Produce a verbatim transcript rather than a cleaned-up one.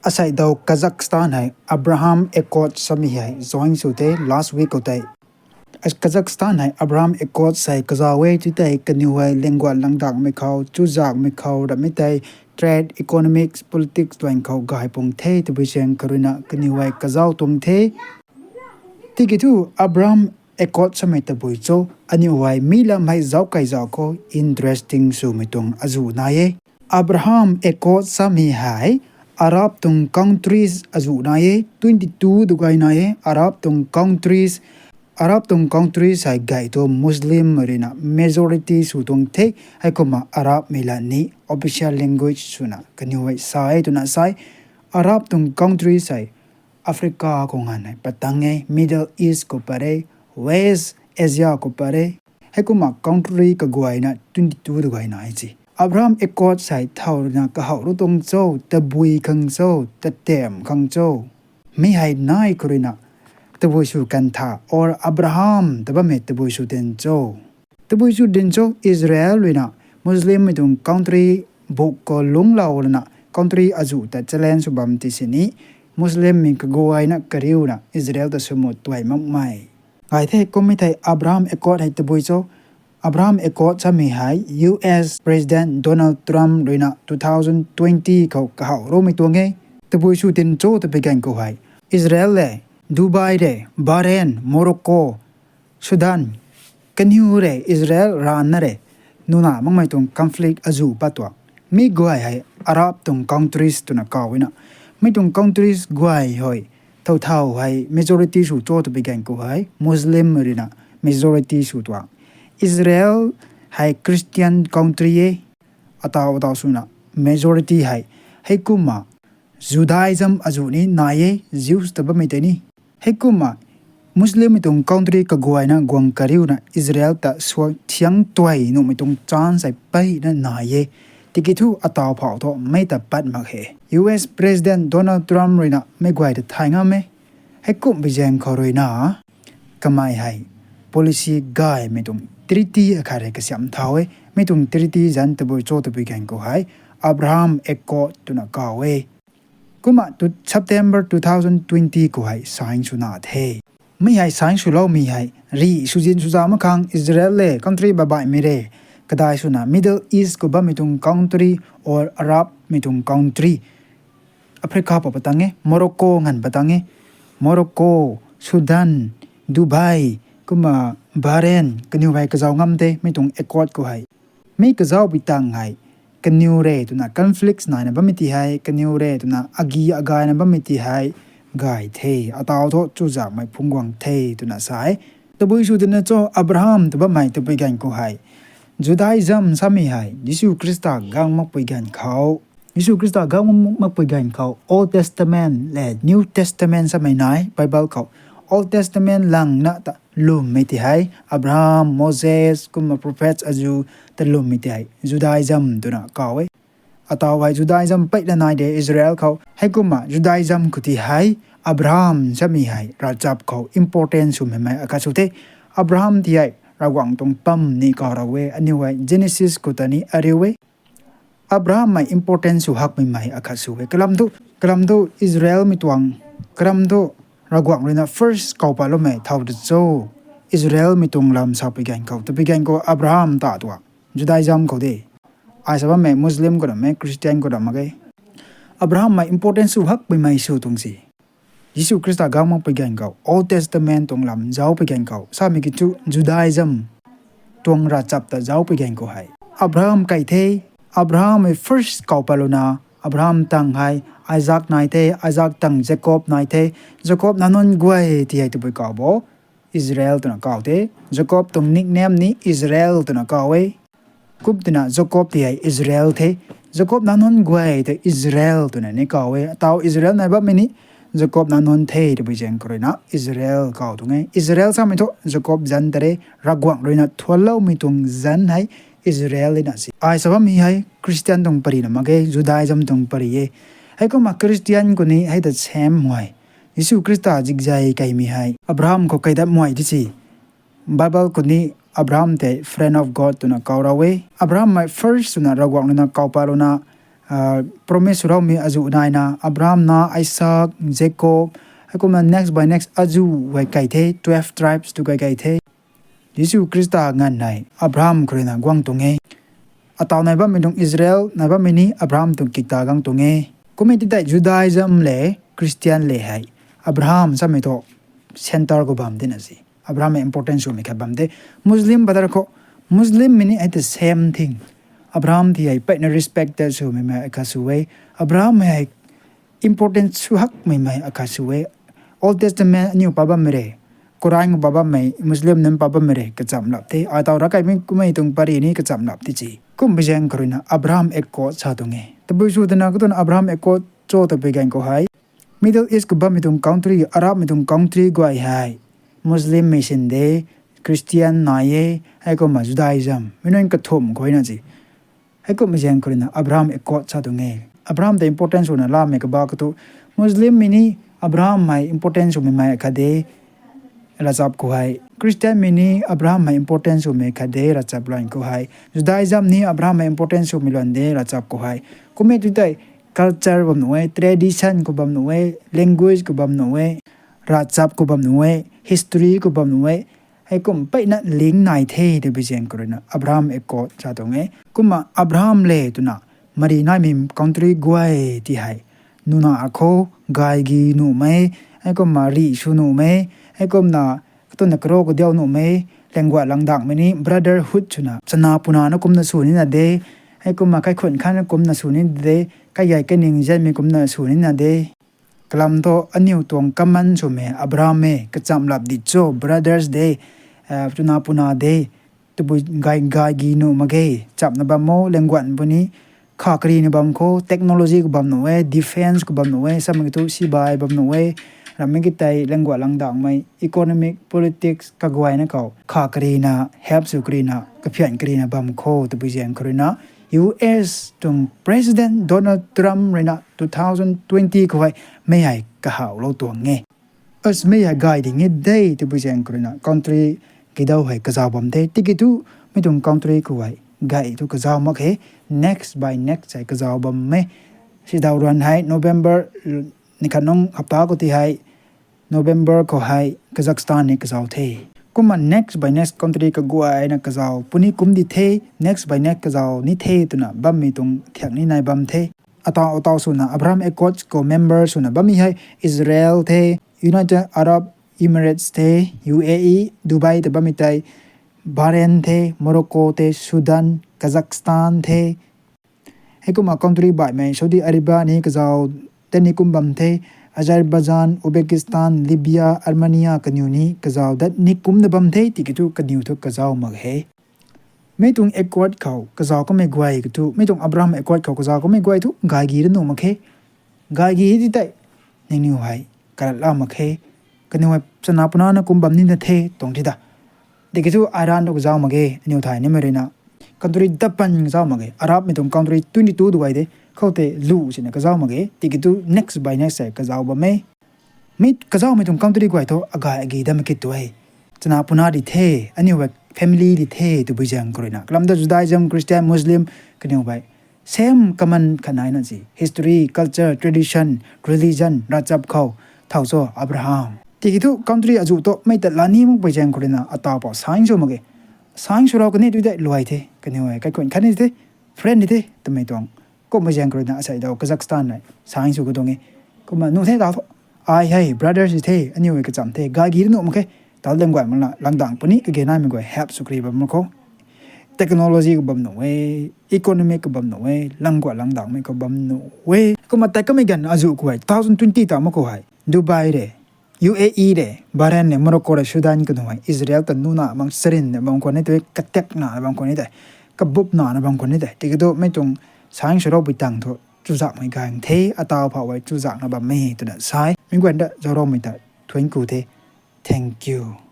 Asei daw Kazakhstan hei Abraham Accord samei hei join sw the last week khou tei. Kazakhstan hei Abraham Accord hei kazauh e tu tei kaniw hei languat langdakmei khou, chuzaenghmei khou, ramei tei trade, economics, politics tuang khou gay pung the tabui zaeng khou ruina kaniw hei kazauh tuang the. Tiki thu Abraham Accord samei tabui cho, aniw hei mi lam hei zauc kai zauc khou interesting swmei tuang azuh nai e. Abraham Accord samei hei Arab tuang countries azuh nai e, twenty two tu gay nai e, Arab tuang countries. Arab tuang countries hei gay tu Muslim ruina majority sw tuang the, heikumna Arabmei la ni official language swna kaniw hei sa e twna sa e. Arab tuang countries hei Africa khou nganv hei patang e, Middle East khou pat e, West Asia khou pat e. Heikumna country kaguayna twenty two tu gay nai e. Abraham Accord hei thow ruina kahaw ru tuang cho, tabui khang cho, tatem khang cho? Mi hei nai khou ruina tabui sw kan tha, or Abraham ta bammei tabui sw tin cho? Tabui sw tin cho, Israel ruina Muslimmei tuang country buk khou lungclou lana country azuh ta challenge sw bam ti sini, Muslimmei kaguayna kariuna Israel ta swmut tuay makmei gay the. Kummei thei Abraham Accord hei tabui cho? Abraham Accord samei hei U S President Donald Trump ruina two thousand twenty khou kahaw rumei tuang e. Tabui sw tin cho tabui ganv khou hei Israel le, Dubai le, Bahrain, Morocco, Sudan, kaniw re Israel ranvna re nuna makmei tuang conflict azuh pat tuang. Mi guay hei Arab tuang countries twna kaw e na. Mi tuang countries guay hei thow thow hei majority sw cho tabui ganv khou hei Muslim ruina majority sw tuang. Israel hei Christian country e, ataw ataw swna majority hei. Heikumna Judaism azuh ni nai e, Jews ta bammei tei ni. Heikumna Muslimmei tuang country kaguayna guang kariuna Israel ta suak thiang tuay nuhmei tuang chance hei peyna nai e. Tiki thu ataw phau thu mei ta pat mak he. U S President Donald Trump ruina meic guay ta thay ngam e. Heikumhbi zaeng khou ruina kamei hei policy gaymei tuang treaty akhat rui kasiam thau e. Mi tuang treaty zanc tabui cho tabui ganv khou hei Abraham Accord twna kaw e. Kumna September two thousand twenty khou hei sign swna the. Mi hei sign swloumei hei rih swzin swza mak khang Israel le country baihbaihmei re, kadai swna Middle East khou bammei tuang country or Arabmei tuang country, Africa pou patang e, Morocco nganv patang e, Morocco, Sudan, Dubai, kumna Bahrain kaniw hei kazauh ngam the mi tuang accord khou hei. Mi kazauhpui tang hei kaniw re twna conflicts naina bammei ti hei, kaniw re twna agi agayna bammei ti hei gay the, ataw thu chuzaenghmei phungc guang the twna sa e. Tabui sw tina cho Abraham ta bammei tabui ganv khou hei Judaism samei hei Jisu Khrista gang makpui ganv khou, Jisu Khrista gang makpui ganv khou Old Testament le New Testament samei nai Bible khou. Old Testament langna ta lwmmei ti hei Abraham, Moses kumna prophets azuh ta lwmmei ti hei Judaism twna kaw e. Ataw hei Judaism peyna nai de Israel khou. Heikumna Judaism khou ti hei Abraham samei hei ravchap khou important swmei mei akhat sw the. Abraham ti hei Ravguangc tuang pam ni kaw ra e, aniu hei Genesis khou ta ni ariu e. Abraham mei important sw hakmei mei akhat sw e. Kalam thu, kalam thu Israelmei tuang, kalam thu Ravguangc ruina first kaw patloumei thow ta cho, Israelmei tuang lam sapui ganv khou, tapui ganv khou Abraham ta tuang Judaism khou de. Ai sa bammei Muslim khou rammei, Christian khou ram mak ge. Abraham mei important sw hakmei mei sw tuang si. Jisu Khrista gang makpui ganv khou, Old Testament tuang lam zaupui ganv khou, samei ki thu Judaism tuang ravchap ta zaupui ganv khou hei Abraham kai the. Abraham hei first kaw patlouna, Abraham tang hei Isaac nai the, Isaac tang Jacob nai the. Jacob nac nunc guay ti hei tabui kaw bo, Israel twna kaw the. Jacob tuang nickname ni Israel twna kaw e. Kum tina Jacob ti hei Israel the. Jacob nac nunc guay ta Israel twna ni kaw e. Taw Israel nai bammei ni Jacob nac nunc the tabui zaeng khou ruina Israel kaw tuang e. Israel samei thu Jacob zanc ta re, Ravguangc ruina thuanloumei tuang zanc hei Israel na si. Ai sa bammei hei Christian tuang pary na mak ge, Judaism tuang pary e. Heikumna Christian khou ni hei ta same muai, Jisu Khrista zikzay kaimei hei Abraham khou kai dat muai ti si. Bible khou ni Abraham tei friend of God twna kaw ra e. Abraham mei first swna Ravguangc ruina kaw patlouna, promise swloumei azuh naina Abraham na, Isaac, Jacob, heikumna next by next azuh gay kei the, twelve tribes tu gay kei the. Jisu Khrista nganv hei Abraham khou ruina guang tuang e. Ataw nai bammei tuang Israel nai bammei ni Abraham tuang kikta guang tuang e. Kummei ti tei Judaism le Christian le hei Abraham samei thu centre khou bam tina si. Abraham hei importance swmei khat bam de. Muslim batar khou, Muslimmei ni hei the same thing. Abraham ti hei peyna respected swmei mei akhat sw e. Abraham hei importance sw hakmei mei akhat sw e. Old Testament aniu pa bammei re, Quran khou pa bammei, Muslim nunc pa bammei re kacham lap the. Ataw rakaimei kummei tuang pary ni kacham lap ti si. Kumbi zaeng khou ruina Abraham Accord sa tuang e. Tabui sw twna katuna Abraham Accord cho tabui ganv khou hei Middle East khou bammei tuang country, Arabmei tuang country guay hei Muslimmei sin de, Christian nai e, heikumna Judaism mei nunc kathumh khou na si. Heikumbi zaeng khou ruina Abraham Accord sa tuang e. Abraham ta importance swna lamei kaba khou thu, Muslimmei ni Abraham hei importance swmei mei akhat de, ravchap khou hei. Christianmei ni Abraham hei importance swmei khat de, ravchap luan khou hei. Judaism ni Abraham hei importance swmei luan de, ravchap khou hei. Kummei tu tei culture bam nuh e, tradition khou bam nuh e, language khou bam nuh e, ravchap khou bam nuh e, history khou bam nuh e. Heikum peyna link nai the tabui zaeng khou ruina Abraham Accord sa tuang e. Kumna Abraham le twna mari naimei country guay ti hei nuna khou gaygi nuhmei, heikumna rih sw nuhmei, heikumna katuna karo kadiau nuhmei, language langdakmei ni brotherhood swna chana puna na kumna sw nina de, heikumna kaikhun khatna kumna sw nina de, kaigay kaining zanmei kumna sw nina de. Kalam thu aniu tuang common swmei Abraham e, kacham lap di cho, brothers de, twna puna de, tabui gay gaygi nuh mak ge, chapna bam o, language puni, kha karina bam khou, technology khou bam nuh e, defence khou bam nuh e, samei thu sibai bam nuh e, rammei ki tei language langdakmei, economic, politics kaguayna khou kha karina help sw karina, kaphian karina bam khou tabui zaeng khou ruina, U S tuang President Donald Trump ruina two thousand twenty khou hei mei hei kahawlou tuang e. As mei hei gay ding e de tabui zaeng khou ruina country kidau hei kazauh bam the. Tiki thu mei tuang country khou hei gay thu kazauh mak khe, next by next hei kazauh bam e. Sidaw ruan hei November ni khat nung hapta khou ti hei November khou hei Kazakhstan ni kazauh the. Kumna next by next country kaguayna kazauh puni kum di the, next by next kazauh ni the twna bammei tuang thiak ni nai bam the. Ataw ataw swna Abraham Accords khou member swna bammei hei Israel the, United Arab Emirates the, U A E, Dubai ta bammei tei, Bahrain the, Morocco the, Sudan, Kazakhstan the. Heikumna country baihmei Saudi Arabia ni kazauh dat ni kum bam the, Azerbaijan, Uzbekistan, Libya, Armenia kaniw ni kazauh dat ni kumna bam the, tiki thu kaniw thu kazauh mak he. Mei tuang Accord khou kazauh kamei guay ka thu, mei tuang Abraham Accord khou kazauh kamei guay thu gaygi ra nuh mak khe. Gaygi ti tei nangniw hei kalat la mak khe. Kaniw hei chana puna na kum bam nina the tuang ti ta. Tiki thu Iran thu kazauh mak ge, aniw thay nimei ruina. Country dapan kazauh mak ge, Arabmei tuang country twenty two tu guay de, khoutei lu sina kazauh mak ge, tiki thu next by next hei kazauh bam e. Mi kazauhmei tuang country guay thu agay agi dam kit tu e. Chana puna di the, aniu hei family di the tabui zaeng khou ruina. Kalam ta Judaism, Christian, Muslim kaniw hei same common khat naina si. History, culture, tradition, religion, ravchap khou, thau cho Abraham. Tiki thu country azuh thu mei tat la ni makpui zaeng khou ruina ataw pou sign sw mak ge. Sign sw rau kani tu tei luay the, kaniw hei kaikhun khat ni the, friend ni the twmei tuang. Kummei zaeng khou ruina asei daw Kazakhstan hei sign sw khou tuang e. Kumna nuh the taw thu, ai hei brothers the, aniu hei kacham the, gaygi ra nuh mak khe. Taw language mak la langdang puni kage naimei guay help sw kari bam mak kho. Technology khou bam nuh e, economic khou bam nuh e, language langdangmei khou bam nuh e. Kumna tei kamei ganv azuh khou hei two thousand twenty ta mak khou hei Dubai re, U A E re, Bahrain re, Morocco re, Sudan kanu hei Israel ta nuna bang sarin na bam khwan ni tei, katek na bam khwan ni tei, kabup na bam khwan ni tei. Tiki thu mei tuang sign sw roupui tang thu chuzakmei gang the, ataw phau hei chuzakna bammei twna sai. Mi guan ta zauroumei ta thuanc ku the. Thank you.